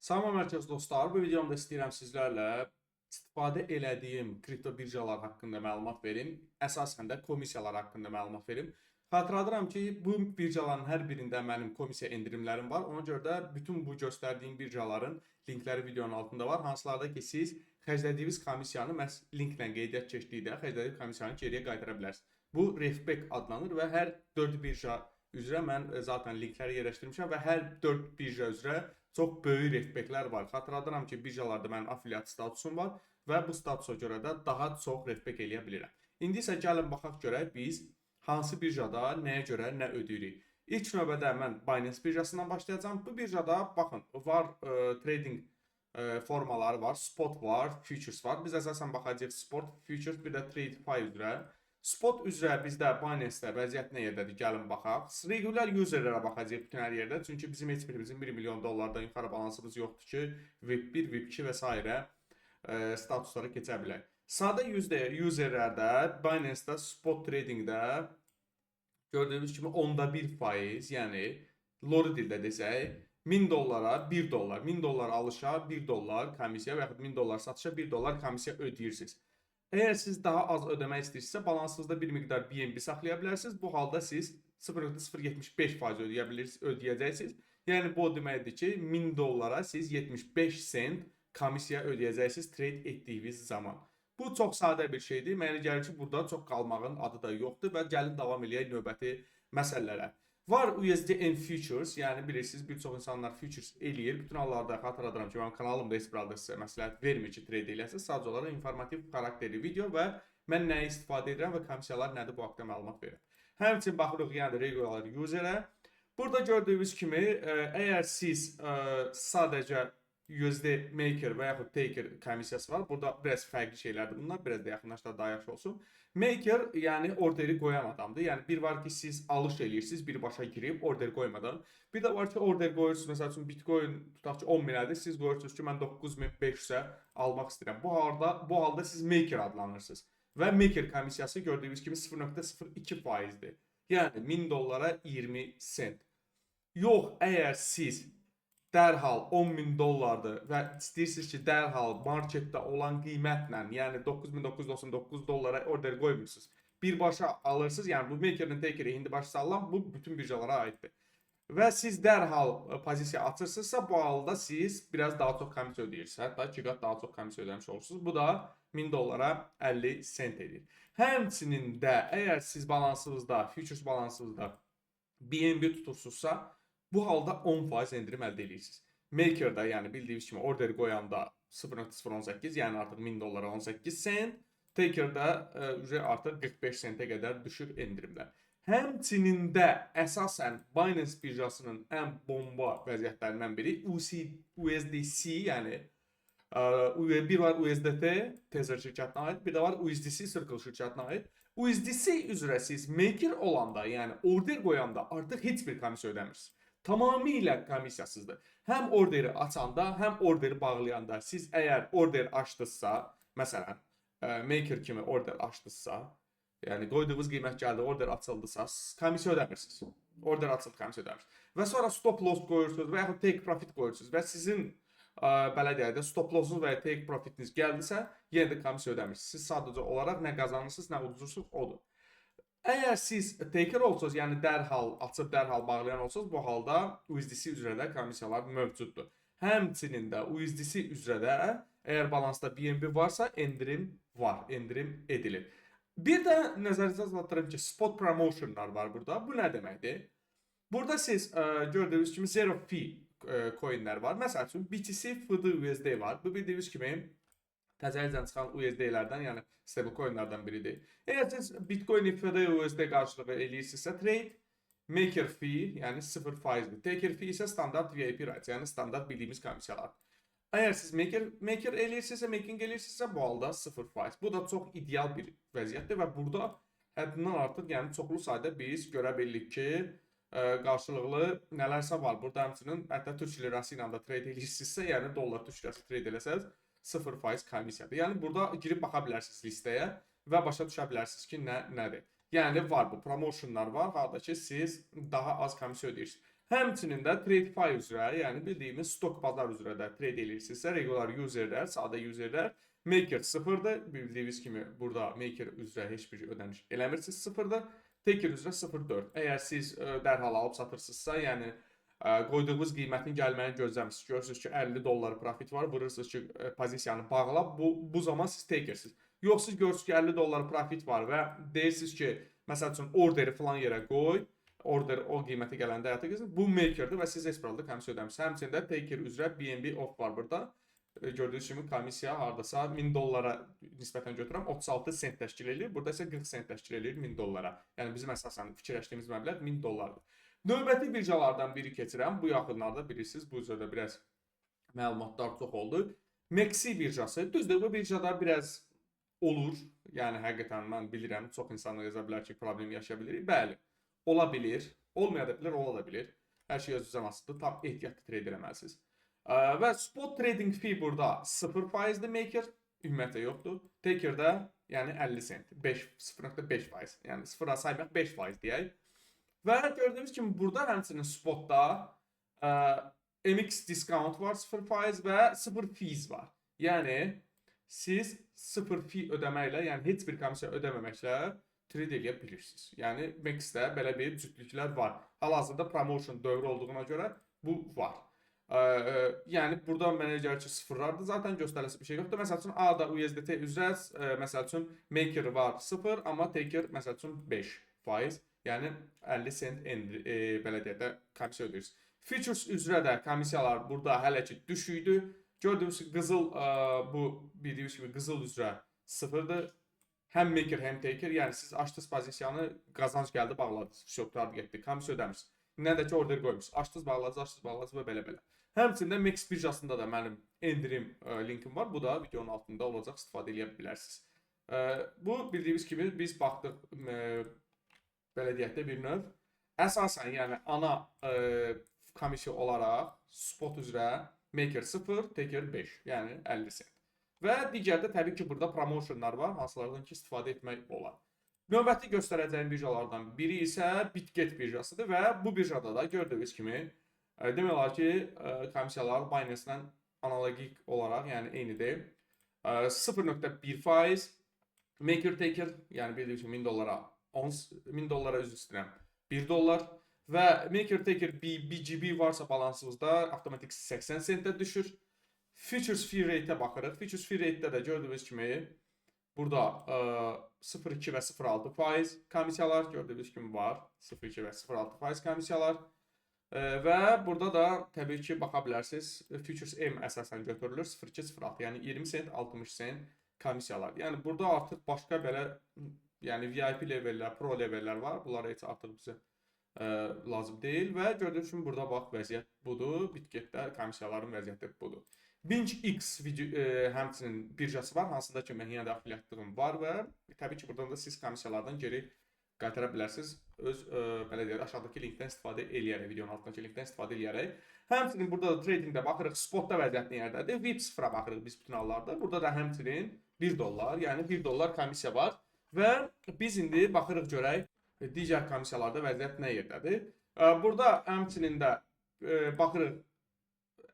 Salam mərkəz dostlar, bu videomda istəyirəm sizlərlə istifadə elədiyim kripto birjalar haqqında məlumat verim. Əsasən də komissiyalar haqqında məlumat verim. Xatırladıram ki, bu birjaların hər birində mənim komissiya endirimlərim var. Ona görə də bütün bu göstərdiyim birjaların linkləri videonun altında var. Hansılarda ki, siz xərclədiyiniz komissiyanı məhz linklə qeydiyyat keçdikdə xərclədiyiniz komissiyanı geriyə qaytara bilərsiniz. Bu refback adlanır və hər 4 birja üzrə mən zaten linkləri yerləşdirmişəm və hər 4 birja üzrə çox böyük refbacklər var. Xatırladıram ki, birjalarda mənim affiliate statusum var və bu statusa görə də daha çox refback eləyə bilirəm. İndi isə gəlin baxaq görək biz hansı birjada nəyə görə nə ödəyirik. İlk növbədə mən Binance birjasından başlayacağam. Bu birjada baxın var trading formaları var, spot var, futures var. Biz əsasən baxacağıq spot, futures, bir də TradFi üzrə. Spot üzrə bizdə Binance-də vəziyyət nə yerdədir? Gəlin baxaq. Regular userlərə baxacağıq bütün hər yerdə. Çünki bizim heç birimizin 1 milyon dollardan yuxarı balansımız yoxdur ki, VIP 1, VIP 2 və s. Statuslara keçə bilək. Sadə userlərdə Binance-də spot tradingdə gördüyünüz kimi 0.1%, yəni lori dildə desək 1000 dollara 1 dollar, 1000 dollar alışa 1 dollar komissiya və yaxud 1000 dollar satışa 1 dollar komissiya ödəyirsiniz. Əgər siz daha az ödəmək istəyirsinizsə, balansınızda bir miqdar BNB saxlaya bilərsiniz. Bu halda siz 0.075% ödəyə bilirsiniz, ödəyəcəksiniz. Yəni bu o deməkdir ki, 1000 dollara siz 75 sent komissiya ödəyəcəksiniz trade etdiyiniz zaman. Bu çox sadə bir şeydir. Mənə gəlir ki, burada çox qalmağın adı da yoxdur və gəlin davam eləyək növbəti məsələlərə. Var USDN Futures, yəni bilirsiniz, bir çox insanlar futures eləyir. Bütün hallarda xatırladıram ki, mənim kanalımda heç bir halda sizə məsləhət vermir ki, trade eləyəsiniz. Sadəcə olaraq informativ xarakterli video və mən nəyi istifadə edirəm və komissiyalar nədir, bu haqqda məlumat verirəm. Həmçinin baxırıq yəni regular userə. Burada gördüyünüz kimi, əgər siz sadəcə USD Maker və yaxud Taker komissiyası var. Burada biraz fərqli şeylərdir bunlar. Biraz da yaxınlaşda daha yaxşı olsun. Maker, yəni orderi qoyan adamdır. Yəni bir var ki, siz alış eləyirsiniz, birbaşa girib order qoymadan. Bir də var ki, order qoyursunuz. Məsəl üçün Bitcoin tutaq ki 10 minədir. Siz qoyursunuz ki, mən 9500-ə almaq istəyirəm. Bu halda siz maker adlanırsınız. Və maker komissiyası gördüyünüz kimi 0.02 faizdir. Yəni 1000 dollara 20 sent. Yox, əgər siz dərhal 10 min dollardır və istəyirsiniz ki, dərhal marketdə olan qiymətlə, yəni 9999 dollara order qoymursunuz. Birbaşa alırsınız, yəni bu makerin takeri indi başa salınan bu bütün birjalara aiddir. Və siz dərhal pozisiya açırsınızsa, bu halda siz biraz daha çox komissiya ödəyirsiniz. Hətta 2 qat daha çox komissiya ödəmiş olursunuz. Bu da 1000 dollara 50 sent edir. Həmçinin də əgər siz balansınızda, futures balansınızda BNB tutursunuzsa, bu halda 10% endirim əldə edirsiniz. Maker'da, yəni bildiyiniz kimi order qoyanda 0.018, yəni artıq 1000 dollara 18 sent. Taker'da artıq 45 sentə qədər düşür endirimlər. Həmçinin də əsasən Binance birjasının ən bomba vəziyyətlərindən biri UC, USDC, yəni bir var USDT Tether şirkətinə aid, bir də var USDC Circle şirkətinə aid. USDC üzrə siz maker olanda, yəni order qoyanda artıq heç bir komissiya ödəmirsiniz. Tamamilə komissiyasızdır. Həm orderi açanda, həm orderi bağlayanda siz əgər order açdınızsa, məsələn, maker kimi order açdınızsa, yəni qoyduğunuz qiymət gəldi, order açıldısa, komissiya ödəmirsiniz. Order açıldı, komissiya ödəmirsiniz. Və sonra stop loss qoyursunuz və yaxud take profit qoyursunuz və sizin belə deyək də stop lossunuz və ya take profitiniz gəldisə, yenə də komissiya ödəmirsiniz. Siz sadəcə olaraq nə qazanırsınız, nə udursunuz, odur. Əgər siz taker olsanız, yəni dərhal açıb dərhal bağlayan olsanız, bu halda USDC üzrə də komissiyalar mövcuddur. Həmçinin də USDC üzrə də əgər balansda BNB varsa, endirim var, endirim edilir. Bir də nəzərinizə çatdırım ki, spot promotionlar var burada. Bu nə deməkdir? Burada siz gördüyünüz kimi zero fee coinlər var. Məsəl üçün BTC FD USD var. Bu bildiyiniz kimi təzəliklə çıxan USD-lərdən, yəni stable coinlərdən biridir. Əgər siz Bitcoin FD USD qarşılığı eləyirsinizsə trade, maker fee, yəni 0%-dir. Taker fee isə standart VIP rates, yəni standart bildiyimiz komissiyalar. Əgər siz maker eləyirsinizsə, making eləyirsinizsə, bu halda 0%. Bu da çox ideal bir vəziyyətdir və burada həddindən artıq, yəni çoxlu sayda biz görə bilirik ki, qarşılıqlı nələrsə var. Burada həmçinin hətta türk lirası ilə də trade eləyirsinizsə, yəni dollar türk lirası trade eləsəniz 0% komissiyadır. Yəni burada girib baxa bilərsiniz listəyə və başa düşə bilərsiniz ki, nə nədir. Yəni var, bu promotionlar var, harda ki siz daha az komissiya ödəyirsiniz. Həmçinin də TradFi üzrə, yəni bildiyimiz stock bazar üzrə də trade eləyirsinizsə, regular userlər, sadə userlər Maker 0-dır. Bildiyiniz kimi burada Maker üzrə heç bir ödəniş eləmirsiniz, 0-dır. Taker üzrə 0.4. Əgər siz dərhal alıb satırsınızsa, yəni qoyduğunuz qiymətin gəlməyini gözləmirsiniz. Görürsünüz ki, 50 dollar profit var, vurursunuz ki, pozisiyanı bağla. Bu zaman siz takersiniz. Yox, siz görürsünüz ki, 50 dollar profit var və deyirsiniz ki, məsəl üçün orderi falan yerə qoy. Order o qiymətə gələndə həyata keçsin. Bu makerdir və siz heç bir halda komissiya ödəmirsiniz. Həmçinin də taker üzrə BNB off var burada. Gördüyünüz kimi komissiya hardasa 1000 dollara nisbətən götürürəm, 36 sent təşkil eləyir. Burada isə 40 sent təşkil eləyir 1000 dollara. Yəni bizim əsasən fikirləşdiyimiz məbləğ 1000 dollardır. Növbəti birjalardan biri keçirəm. Bu yaxınlarda bilirsiniz, bu üzrə də biraz məlumatlar çox oldu. MEXC birjası. Düzdür, bu birjada biraz olur. Yəni həqiqətən mən bilirəm, çox insanlar yaza bilər ki, problem yaşaya bilirik. Bəli, ola bilir. Olmaya da bilər, ola da bilir. Hər şey özünüzdən asılıdır. Tam ehtiyatlı trade eləməlisiniz. Və spot trading fee burada 0%-dir maker, ümumiyyətlə yoxdur. Taker'da yəni 50 sent, 5 0.5%. Yəni sıfıra saymaq 5% deyək. Və gördüyünüz kimi burada həmçinin spotda MX discount var 0% və 0 fees var. Yəni siz 0 fee ödəməklə, yəni heç bir komissiya ödəməməklə trade eləyə bilirsiniz. Yəni MEXC-də belə bir cütlüklər var. Hal-hazırda promotion dövrü olduğuna görə bu var. Yəni burada mənə gəlir ki, sıfırlardır. Zaten göstəriləsi bir şey yoxdur. Məsəl üçün ADA USDT üzrə məsəl üçün maker var 0, amma taker məsəl üçün 5%. Yəni 50 sent belə deyək də komissiya ödəyirsiniz. Futures üzrə də komissiyalar burada hələ ki düşükdür. Gördüyünüz qızıl bu bildiyiniz kimi qızıl üzrə sıfırdır. Həm maker, həm taker, yəni siz açdınız pozisiyanı, qazanc gəldi, bağladınız. Vəsə, qurtardı, getdi. Komissiya ödəmirsiniz. Nə də ki order qoymusunuz. Açdınız, bağladınız, açdınız, bağladınız və belə-belə. Həmçinin də MEXC birjasında da mənim endirim linkim var. Bu da videonun altında olacaq, istifadə edə bilərsiniz. Bu bildiyiniz kimi biz baxdıq belə deyək də bir növ. Əsasən yəni ana komissiya olaraq spot üzrə maker 0, taker 5, yəni 50 sent. Və digərdə təbii ki, burada promotionlar var, hansılardan ki istifadə etmək olar. Növbəti göstərəcəyim birjalardan biri isə Bitget birjasıdır və bu birjada da gördüyünüz kimi demək olar ki, komissiyalar Binance-lə analoqik olaraq, yəni eynidir. 0.1% maker taker, yəni bildiyiniz kimi 1000 dollara 10 1000 dollara, üzr istəyirəm, 1 dollar və maker taker BGB varsa balansınızda avtomatik 80 sentə düşür. Futures fee rate-ə baxırıq. Futures fee rate-də də gördüyünüz kimi burada 0.2 və 0.6% komissiyalar gördüyünüz kimi var. 0.2 və 0.6% komissiyalar. Və burada da təbii ki baxa bilərsiniz. Futures M əsasən götürülür 0.2 0.6, yəni 20 sent, 60 sent komissiyalar. Yəni burada artıq başqa belə yəni VIP levellər, pro levellər var. Bunlar heç artıq bizə lazım deyil və gördüyünüz kimi burada bax vəziyyət budur. Bitgetdə komissiyaların vəziyyəti budur. BingX video, həmçinin birjası var, hansında ki mən yenə də affiliatlığım var və təbii ki buradan da siz komissiyalardan geri qaytara bilərsiniz. Öz belə deyək, aşağıdakı linkdən istifadə eləyərək, videonun altındakı linkdən istifadə eləyərək. Həmçinin burada da tradingdə baxırıq, spotda vəziyyət nə yerdədir? VIP sıfıra baxırıq biz bütün hallarda. Burada da həmçinin 1 dollar, yəni 1 dollar komissiya var və biz indi baxırıq görək digər komissiyalarda vəziyyət nə yerdədir. Burada həmçinin də baxırıq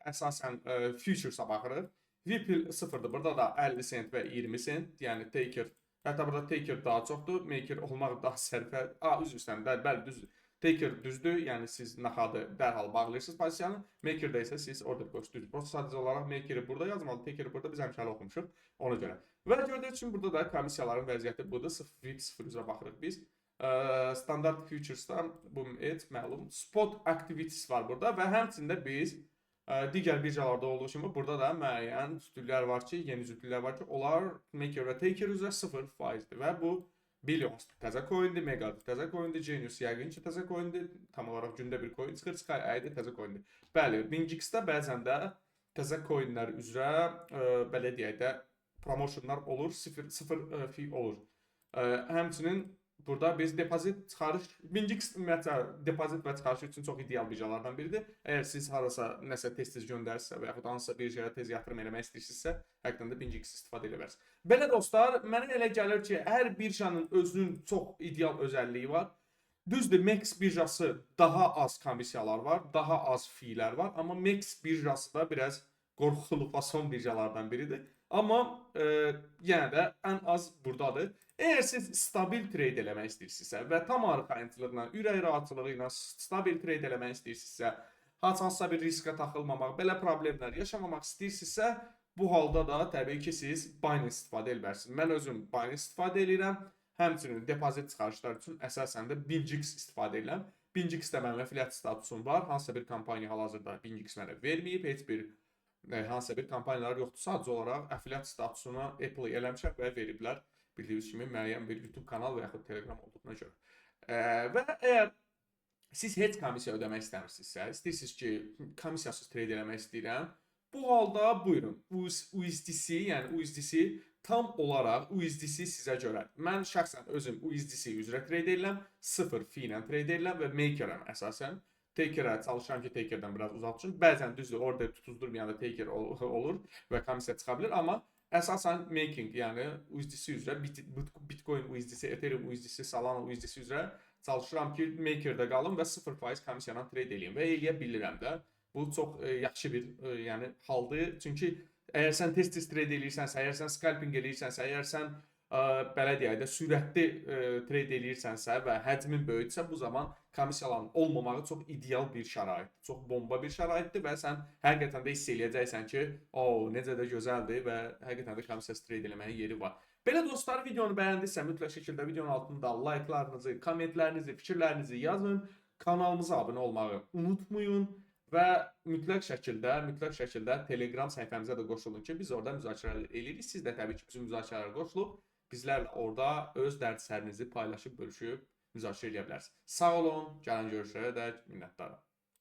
əsasən futures'a baxırıq. VIP sıfırdır. Burada da 50 sent və 20 sent, yəni taker. Hətta burada taker daha çoxdur. Maker olmaq daha sərfə. A, üzr istəyirəm. Bəli, bəli, düzdür. Taker düzdür. Yəni siz naxadı dərhal bağlayırsınız pozisiyanı. Maker-də isə siz order qoyursunuz. Düzdür. Prosta sadəcə olaraq maker-i burada yazmalı, taker-i burada biz həmişə oxumuşuq ona görə. Və gördüyünüz kimi burada da komissiyaların vəziyyəti budur. 0 VIP 0 üzrə baxırıq biz. Standart futures'da bu et məlum. Spot activities var burada və həmçinin də biz digər birjalarda olduğu kimi burada da müəyyən cütlüklər var ki, yeni cütlüklər var ki, onlar maker və taker üzrə 0%-dir və bu Billions təzə coindir, Mega təzə coindir, Genius yəqin ki təzə coindir. Tam olaraq gündə bir coin çıxır, Sky AI təzə coindir. Bəli, BingX-də bəzən də təzə coinlər üzrə belə deyək də promotionlar olur, 0 0 fee olur. Həmçinin burada biz depozit çıxarış, BingX ümumiyyətlə depozit və çıxarış üçün çox ideal birjalardan biridir. Əgər siz harasa nəsə tez-tez göndərirsə və yaxud hansısa birjaya tez yatırım eləmək istəyirsinizsə, həqiqətən də BingX istifadə edə bilərsiniz. Belə dostlar, mənə elə gəlir ki, hər birjanın özünün çox ideal özəlliyi var. Düzdür, MEXC birjası daha az komissiyalar var, daha az fee'lər var, amma MEXC birjası da biraz qorxulu fason birjalardan biridir. Amma yenə də ən az burdadır. Əgər siz stabil trade eləmək istəyirsinizsə və tam arxayınçılıqla, ürək rahatlığı ilə stabil trade eləmək istəyirsinizsə, hansısa bir riskə taxılmamaq, belə problemlər yaşamamaq istəyirsinizsə, bu halda da təbii ki, siz Binance istifadə etməlisiniz. Mən özüm Binance istifadə edirəm. Həmçinin depozit çıxarışlar üçün əsasən də BingX istifadə edirəm. BingX-də mənim affiliate statusum var. Hansısa bir kampaniya hal-hazırda BingX mənə verməyib, heç bir hansısa bir kampaniyalar yoxdur. Sadəcə olaraq affiliate statusuna apply eləmişəm və veriblər. Bildiyiniz kimi müəyyən bir YouTube kanal və yaxud Telegram olduğuna görə. Və əgər siz heç komissiya ödəmək istəmirsinizsə, istəyirsiniz ki, komissiyasız trade eləmək istəyirəm, bu halda buyurun, USDC, yəni USDC tam olaraq USDC sizə görə. Mən şəxsən özüm USDC üzrə trade edirəm, 0 fee ilə trade edirəm və maker-əm əsasən. Takerə çalışıram ki, takerdən biraz uzaq düşüm. Bəzən düzdür, order tutuzdurmayanda taker olur və komissiya çıxa bilər, amma əsasən making, yəni USDC üzrə Bitcoin USDC, Ethereum USDC, Solana USDC üzrə çalışıram ki, makerdə qalım və 0% komissiya ilə trade eləyim və eləyə bilirəm də. Bu çox yaxşı bir yəni haldır. Çünki əgər sən tez-tez trade eləyirsənsə, əgər sən scalping eləyirsənsə, əgər sən belə deyək də sürətli trade eləyirsənsə və həcmin böyüksə, bu zaman komissiyaların olmamağı çox ideal bir şəraitdir. Çox bomba bir şəraitdir və sən həqiqətən də hiss eləyəcəksən ki, o necə də gözəldir və həqiqətən də komissiyasız trade eləməyin yeri var. Belə dostlar, videonu bəyəndisə mütləq şəkildə videonun altında like'larınızı, kommentlərinizi, fikirlərinizi yazın. Kanalımıza abunə olmağı unutmayın və mütləq şəkildə Telegram səhifəmizə də qoşulun ki, biz orada müzakirələr eləyirik. Siz də təbii ki, bizim müzakirələrə qoşulub bizlərlə orada öz dərd-sərinizi paylaşıb, bölüşüb müzakirə edə bilərsiniz. Sağ olun, gələn görüşlərə dək minnətdaram.